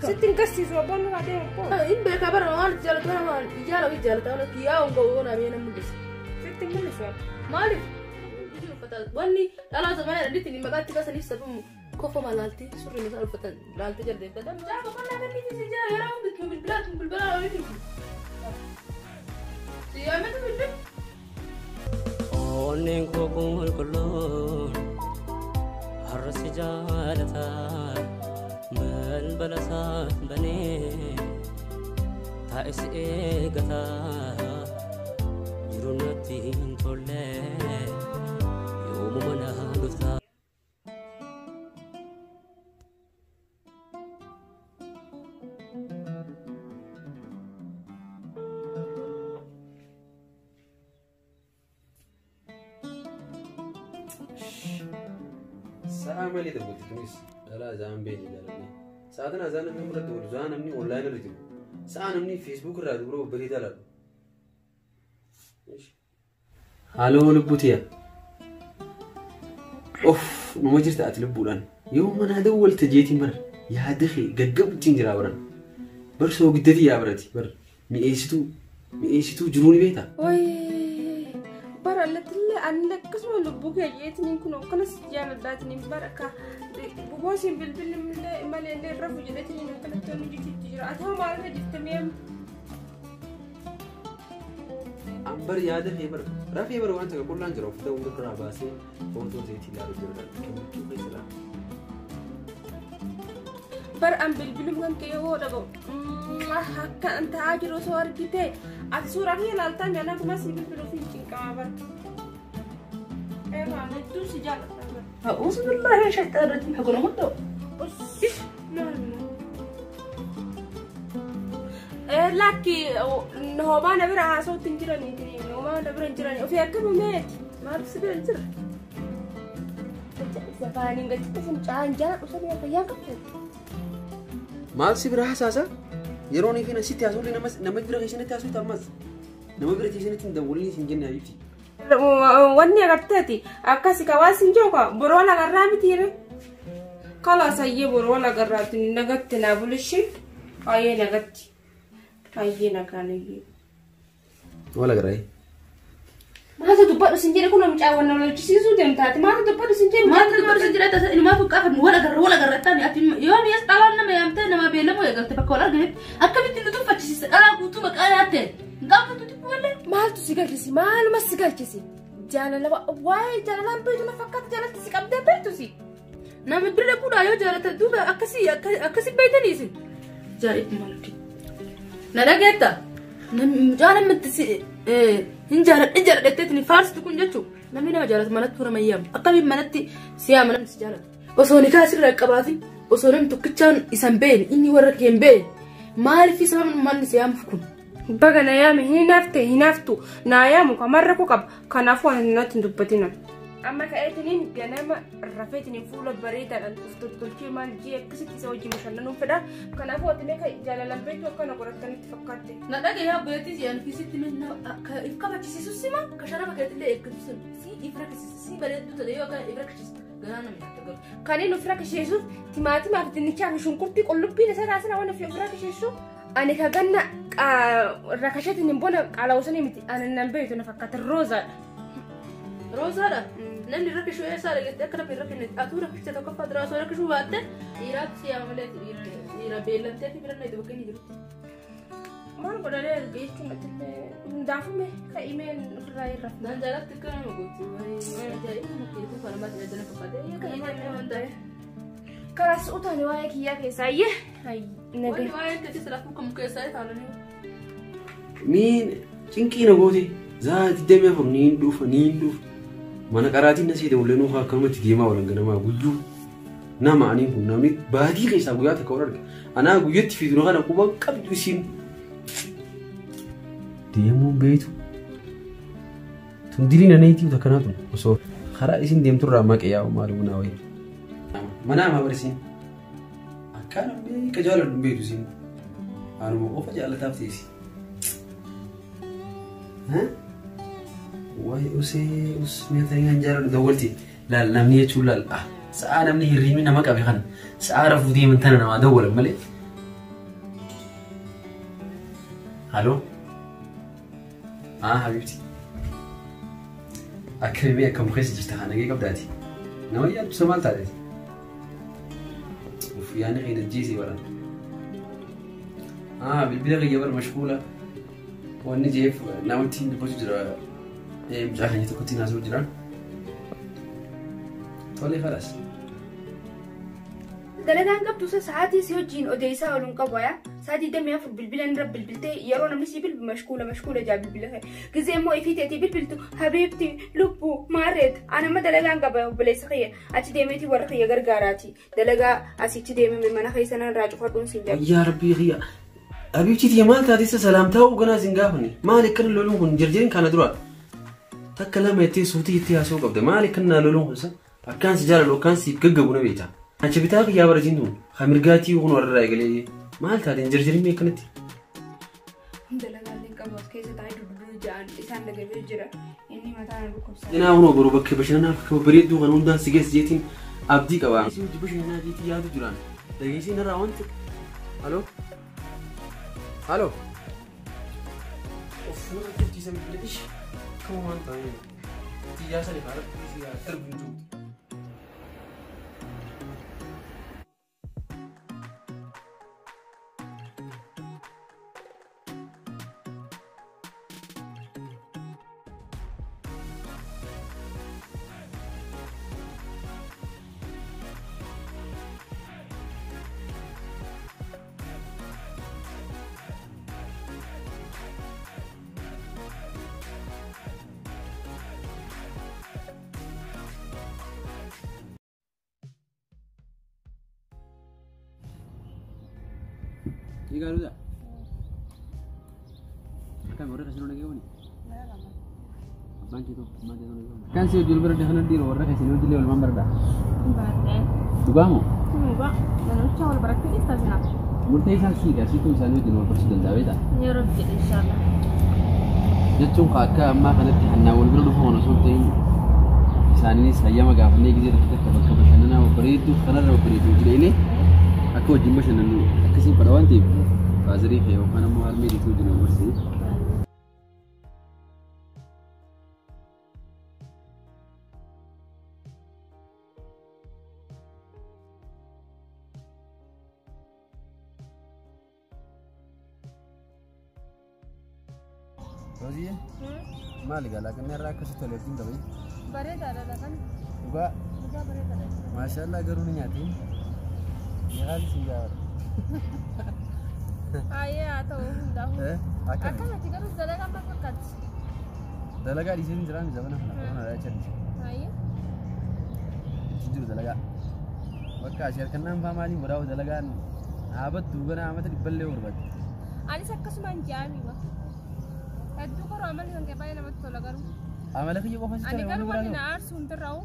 Sitti hin garsiisu abboon nu adeemu koo. Hin beekaa bara waan jaalatu kana waan ijaara ofii jaalata waan kiyyaa honga waan abee nama mul'isa. Sitti hin mul'isu. Maaliif? Wanni dhalaa zamana dhadhitti maqaa itti baasaniif sababu kofoma laalti surri isaa uffatan laalti jaldeeffata. Mucaa boqonnaa kan inni si jaa yeroo hundi tun bilbilaa tun bilbilaa olii fi. Siyaamatu bilbil. Onneen koo qulqulluun har'a si jaalata balbala isaa banee taa'e si eegata jiru natti hin tolle yoomuma na dhufta. Sa'a malee dabalti kunis dhalaa azaan beekne jaalallee. Sa'aatiin azaan namni mul'atu oolu sa'a namni onlaayinii irra jiru. Sa'a namni feesbuuk irraa dubara babbareedaa ilaalu. Haaloo lubbutiya. Of numa jirta ati lubbuudhaan. Yoo manaa dawwalte jeetiin bara yaada kee gaggabtiin jira baran. Bar soogiddatii yaa barati bar mi'eessituu mi'eessituu jiruu ni beektaa? Wayii bara allattillee ani akkasuma lubbuu kee jeetiniin kun akkanas jaaladhaatiniin bara akka boosiin bilbilli malee illee rafu jedhetiniin akkanatti wanni jechuutti jira. Ati hoo maalirra jirta mee amma? Ambar yaada kee bara rafee bara waan takka qullaan jira of ta'uu irraa baasee footoo teetii ilaalu jira gammachuu keessa ilaala. Bara an bilbilum kan kee yoo dhaga'u akka an ta'aa jiru osoo argite ati suuraa kee ilaaltaa nyaanaa kuma si bilbiluuf hin cinqamaa bara. Eemaa hedduu si jaalladha bara. أعوذ بالله من الشيطان الرجيم حقنا مدة. Lakki homaa na bira haasawutti hin jiranii homaa na bira hin jiranii ofii akkama meeti Maal si bira hin jirre? Afaaniin gaditti fincaa'an jaaladhu sanii fayyaa qabdu. Maal si bira hasaasa? Yeroo inni fi sitti haasawuu nama bira keessanitti haasawuu ammas nama bira keessanitti hin dawwalini hin jenne habiibti. Wanni agarteeti akkasi ka waan sin jiru ka boroo lagarraa mitiire. Kalaas ayyee boroo lagarraati nagatti naa bulishi ayyee nagatti ayyee nagaan ayyee. Wal agarraa. Maaltu dubbadhu sin jedhe kun mucaa wanna lolchisiisuu deemtaati maaltu dubbadhu sin jedhe Maal dubbadhu sin jedhe tasa inumaa fuqqaafannu wal agarra wal agarra taani ati yoo mi'as dhalaan nama yaamtee nama beelamoo eegalte bakka wal arganitti akkamitti nu tuffachisiisa dhalaa guutuu maqaa nyaatte hin qaafatu xiqqoo malee. Maaltu si galchisi maaluma si galchisi jaalala waa'ee jaalalaan beektu na fakkaata jaalalti si qabdee beektu si. Nama bira dhaquudhaa yoo jaalata duuba akkasii akkasii beektanii isin. Jaa'ib maalti. Na dhageetta. Mucaa namatti si hin jaaladhe jaaladhetteetiin faarsitu kun jechuun namni nama jaalatu manatti nama yaamu akkamiin manatti si yaama namni si jaalatu. Osoo nikaa sirraa hin qabaatin osoo namni tokkichaan isa hin beekne inni warra kee hin beekne maaliif sababni manni si yaamuuf kun? Baga na yaame hin hafte hin haftu naa yaamu kamarra ku qaba kanaafuu ani natti hin dubbatina. Amma ka'eetiniin ganama rafeetiniin fuula bareedaadhaan of tottolchee maal jee akkasitti isa wajjin bashannanuun fedha. Kanaafuu ati mee jaalalaan beektu akkana godhattanitti fakkaatte. Na dhagaye abboleettii si anfisitti if kabachisiisu sima ka sharafa keetillee eeggatu sun si if rakkisiisu si bareedduu ta'e yoo akkana if rakkisiisu garaa nama nyaata galu. Kan inni of rakkisiisuuf timaatimaa fi dinnichaa fi shunkurtii qullubbiin isa taasisa waan of rakkisiisu ani ka ganna rakkasheetiin hin bona qaala'uusanii miti ani nan beektu na fakkaata roozaadha. Roozaadha. Namni rakkisuu eessaa dhageette akka namni rakkinne atuu rakkiste tokkoffaa dura osoo rakkisuu baatte dhiiraatu si yaama malee dhiira beellamtee fi bira naayita bakka inni jirutti. Maal godhanii erga jechuun atillee hundaafuu mee ka'imeen ofirraa irra. Naan jaalatti akka nama gooti. Ajaa'iba nama keessa falmaatti jaalala fakkaate. Ka'imeen nama hundaa'e. Karaa si'utaan waa'ee kiyyaa keessaa iyyee. Wanni waa'ee keessi laafuu kan keessaa taananii. Miin cinqii na goote za'a 24 niin dhufa niin dhufa. Mana qaraatiin na seete ullee nuuf akkanumatti deemaa oolan ganamaa guyyuu. Nama aniin kun namni baatii keessaa guyyaa takka wal arga. Anaa guyyatti fiiduna kana quba qabdu isiin. Deemuun beektu. Tun diliin aneetii takkanaa tun osoo karaa isin deemturraa maqee yaa'u maal bunaa wayii. Mana amaa barisiin. Akkaan beeka jaaladhu beektu isin. Anuma qofa jaalataaf teessi. Wayi usee us mi'a ta'ee kan jaaladhu dawwalti. Laal namni jechuun laal sa'a namni hirriibni nama qabe kana sa'a rafuu deeman tana namaa dawwalan malee. Halo. Habibti. Akkamii akkam keessa jirta kana nagee qabdaati. Nama yaaddu maal taateeti? Uff yaadni kee najjiisee baran. Bilbila kiyya bara mashguula. Wanni jeef namatti hin dubbatu jira. Mucaa keenya tokkotti naasuu jira. Tole faras. Dalagaan qabdu sa'aatii si wajjin odeessaa ooluun qabu yaa. Sa'aatii 24 bilbila irra bilbiltee yeroo namni si bilbilu mashkuula mashkuula jaa bilbila kee. Gizee immoo ifii teetii bilbiltu habiibti lubbuu maarreet ana amma dalagaan qaba obboleessa kiyya achi deemeetii warra kiyya gargaaraati. Dalagaa asitti deemee mana keessa nan irraa cufadhuun siin jedha. Yaa Rabbii kiyya. Habiibti tiyya maal taatee salaamtaa ganaa siin gaafanne maal akkana loluun kun jarjariin kana dura takka lama jettee suutii itti haasoo qabda maal akkana loluun kun akkaan si jaaladhu akkaan siif gaggabu na beekta. Achi bitaa kiyyaa baratiin tun hamirgaatii kun warra irraa eegalee maal taateen jarjariin mee akkanatti. Dalagaaleen qabu as keessa taa'ee duddu ja'an isaan dagamee jira inni mataa na dhukkubsa. Dinaa hunoo boruu bakkee bashannanaa bakka bareedduu kan hundaan si geessa jeetiin abdii qaba. Si hojii bashannanaa jeetii yaadu jiraan dhageessee narraa wanti. Haloo. Haloo. Of fuula turtiisa bilbila ishi kan waan ta'eef xiyyaa sana irraa darbu hin jiru. Igaluudha. Akkam warra keessan nagee wani? Abbaan kee tokko maal jedhu nagee wani? Kan si hojii bira dhufan dhiiroo warra keessan hojii walumaan barda. Dhugaamoo? Dhugaa. Namicha wal baratti taasisa. Murtee isaan siigaa siituu isaanii wajjin wal barsiisuu danda'a beektaa? Yeroo jedhe inshallah. Jechuun akka ammaa kanatti hannaa wal bira dhufu osoo hin ta'in isaaniinis hayyama gaafannee gizee tokko tokko bakka bashannanaa babbareedduu kanarra babbareedduu jedheenii akka wajjin bashannannu akkasiin fedha waan ta'eef faazirii fi yookaan ammoo harmee dhiituu wajjin wal barsiisee. Roziye? Maali gaa laaqanni irraa akkasii tole wajjin qabee? Bareedaadha laaqanni. Dhugaa? Dhugaa bareedaadha. Maashaallah garuu ni nyaatiin. Nyaati si gaara. Ayyee haa ta'u hundaa'u. Akkamati garuu dalagaa maal fakkaatti? Dalagaa dhiisee hin jiraame zamana kana korona dha jecha. Ayyee. Itti jiru dalagaa. Bakka asii harkannaan faa maaliin godhaa dalagaan dhaabattu ganaa amata dhibballee barbaadde. Anis akkasumaan ji'aami. Hedduu koroo amalli kan kee baay'ee namatti tola garuu. Amala kiyya qofa si Ani garuu wanti na aarsu hundirraa'u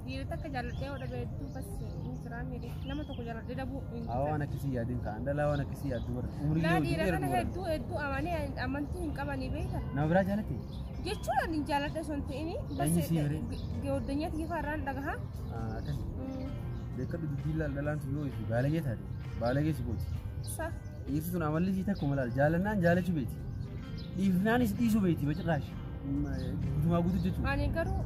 dhiirota akka jaalladhee hodha hedduu bas hin jiraamne nama tokko jaalladhee dhabuu hin Haa waan akkasii yaadin ka'an dhalaa waan akkasii yaaddu bara umurii Laa yoo dhiira dheeraa kana bara. hedduu hedduu amanee amantii hin qabanii beekta. Nama biraa jaalatte? Jechuun ani jaalladhe osoo hin ta'in bas Eenyu sii hiree? geewwaddanyaa kiyya irraan dhagaha. Akkasii. Beekadhu dubbii dhalaan tun yoo ifi baalagee taate baalagee si gooti. Sa Dhiirti tun amalli isii takkuma laal jaalannaan jaalachuu beeti. Dhiifnaanis dhiisuu beeti bacirraash. Guutumaa guutuu jechuudha. Ani garuu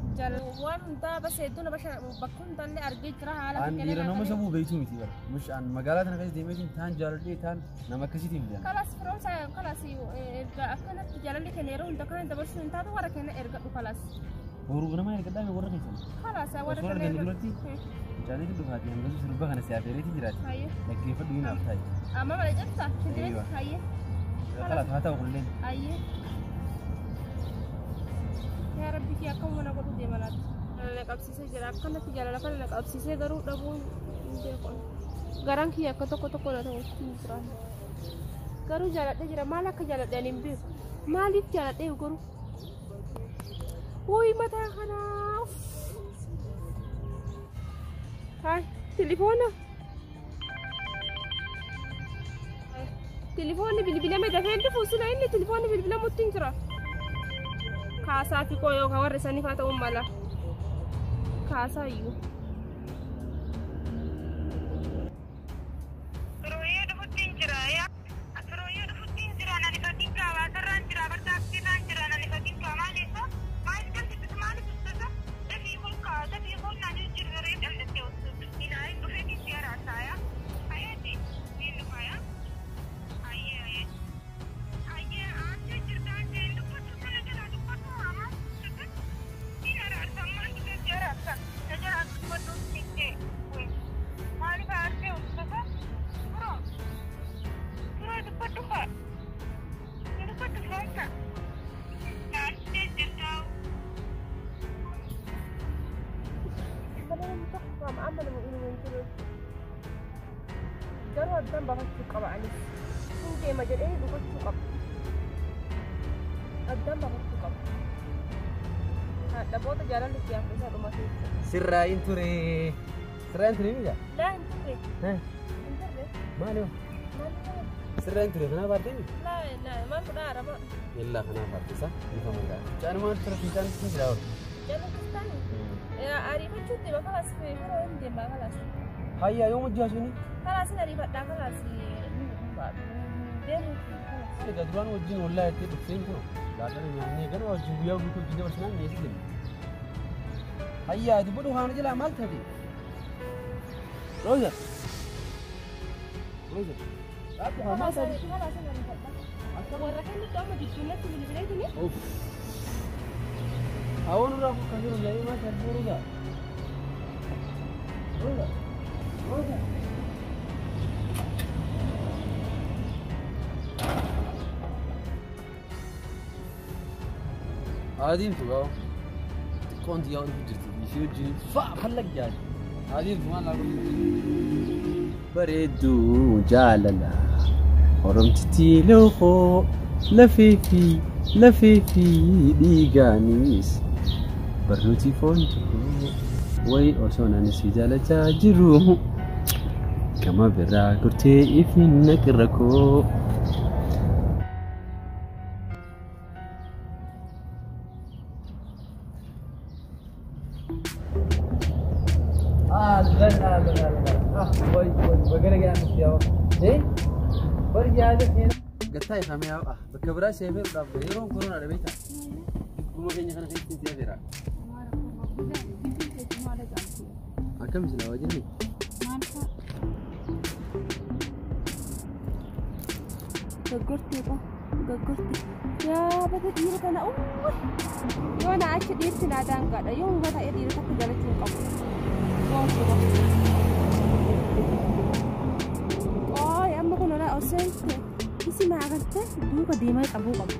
waan hundaa bas hedduu nama bakka hundaallee argee jira haala An dhiira nama sabuu beektuu miti bara. Mush an magaalaa tana keessa deemeetiin taan jaaladhee taan nama akkasiitiin miti. Kalas firoomsa kalas erga akkanatti jaalalli kenna yeroo hunda kana dabarsuu hin taatu warra kenna ergadhu kalas. Boruu nama ergadhaa warra keessan. Kalas warra Osoo kenna arganne ergadhu. duratti mucaalee dhufaatii hanga sirba kana si afeereetii jiraati. Hayyee. Dhaggeeffadhu hin haftaayi. Amma mala cabsa Eeywa. Hayyee. Kalas haa ta'u kunneen. Hayyee. Yaa Rabbi kiyya akkam mana godhu deema laata? Na qabsiisee jira akkanatti jaalala kana na qabsiisee garuu dhabuun hin beeku. Garaan kiyya akka tokko tokko na ta'u hin jira. Garuu jaaladhee jira maal akka jaaladhe ani hin beeku. Maaliif jaaladhee garuu? Wuy mataa kanaaf. Haay tilifoona. Tilifoonni bilbilame dafee dhufu sila inni tilifoonni bilbilamutti hin jira. Kaasaa fi koo yookaan warra isaaniif haa ta'uu mala. Kaasaa iyyuu. Firooyyee dhufutti hin jira. Firooyyee dhufutti hin jira. Ani fatiin Addaan baafachuu qaba anis. Hin deema jedhee dhugachuu qaba. Addaan baafachuu qaba. Dhaboota jaalalli siyaasa isaa dhumate jechuudha. Sirraa hin ture. Sirraa hin ture miidha? Laa hin turre. Hin turre. Maali hoo? Sirraa hin ture kanaaf aartee miti? Laa laa maal godhaa araba? Yallaa kanaaf aarte isa bifa mangaa. Mucaan maal ture fiixaan hin jira hoo? Jala kiristaanii? Ariifachuutti deema kalaas yeroo hin deema kalaas. Hayyaa yoo hojjaa suni? Kalaas hin ariifadhaa kalaas deemu. Egaa duraan wajjin ollaa jettee dhufteen kun laaqana nyaannee gara wajjin guyyaa guutuu wajjin dabarsinaan meeshaa deemu. Hayyaa dubbadhu haana jalaa maal taate? Rooza. Rooza. Kalaas hin ariifadhaa. Warra kamitti amma jijjiirratti bilbileetini? Of. Hawoon irraa kan jiru jedhee maal taate Rooza? Rooza. Rooza. Adiimtu gaa'o. Xiqqoon xiyyaa ol jirti. Ishee wajjin fa'a fallag jaali. Adiimtu maal laa Bareedduu jaalala. Oromtittii lookoo lafee fi lafee fi dhiigaanis barnooti foon tokko wayi osoo nani si jaalachaa jiru gama biraa gortee ifin naqirra koo. Gattaa ifamee haa bakka biraa seefeeruudhaaf yeroon koronaa dha beektaa? Dhibbuma keenya kana keessatti seefeera. Akkam silaa wajjin? Gaggortee qo gaggortee yaa bata dhiira kana yoo na achi dhiirti naa daangaadha yoo humna ta'ee dhiira takka jalachuu hin qabu. Ooy amma kun olaa osoo isi naa agarte duuka deemaa qabuu qabu.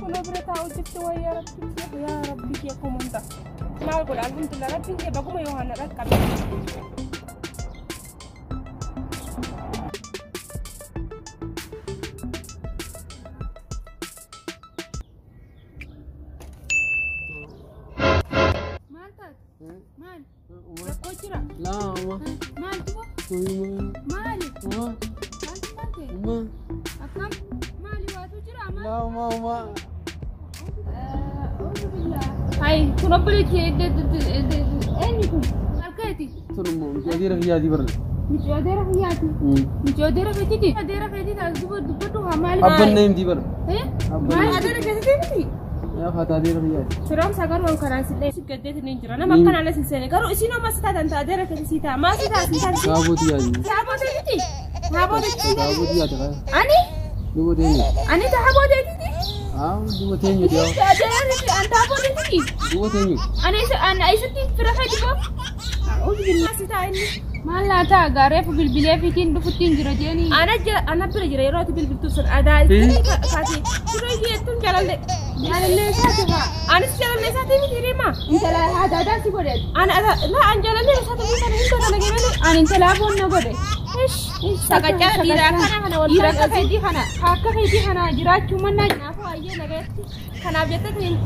Kunoo bira taa'u jirti wayii yaa rabbi yaa rabbi kee kumunta. Maal godha alhamdulillah rabbiin kee baguma yoo hana dhaqqabe. Maal taate? Maal? Rakkoo jira? Laa uma. Maal tuba? Uma. Maali? Uma. Maaltu maal ta'e? Uma. Akkam? Maali waatu jira maal? Laa uma uma. Hai, kun obboleetti eenyu kun? Harkaati. Tun immoo mucaa kiyyaati barna. Mucaa adeera kiyyaati. Mucaa adeera keetiiti. Adeera keetii taas dubbadhu haa maali? Abban na himti barna. Maal adeera keetiiti miti? Yaa faata adeera kiyyaati. Firoomsa garuu kan si si gaddeetiin hin jira. Nama akkanaa las hin seene. Garuu isin amma si taatan ta'a adeera keetii si ta'a. Maal si ta'a si ta'a? Saaboo xiyyaati. Saaboo teetiiti. Saaboo teetiiti. Saaboo xiyyaati kaa. Ani? Duba teenyu. Ani saaboo teetiiti. Haa duba teenyu yaa. Adeera keetii an saaboo teetiiti. Duba teenyu. Ani an isatti fira keetii koo? Si ta'a inni. Maal laata gaareef bilbilee fiitiin dhufuttiin jira jeeni. Ana jira ana bira jira yeroo ati bilbiltuuf sun adaa kaate turee jettuun jalalle. Jaalallee isaati haa. Anis jaalallee isaatii miti rima. Intala haadaadaa si godhe. Ana la an jaalallee isaatii miti kana hin godhana geemele. Ani intala boonna godhe. Saqacaa dhiira akkana kana wal Dhiira akka keetii kana akka keetii kana jiraachuu mannaa Kanaafuu ayyee nagaatti. Kanaaf jettee hin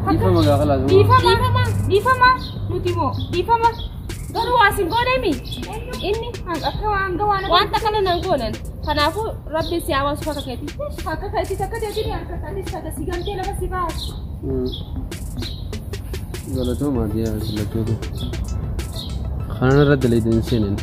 Dhiifama gaa kalaas. Dhiifama dhiifama nuti moo dhiifama garuu waa sin goonemi. Inni akka waan waan wanta kana nan goonan. Kanaafuu rabbi si haa waasu akka keetii. Akka keetii akka keetii harka isaaniis akka si gamtee lafa si baasu. Galatoomaa diyaa galatoomaa. Kanan irra dalaydeen seenan.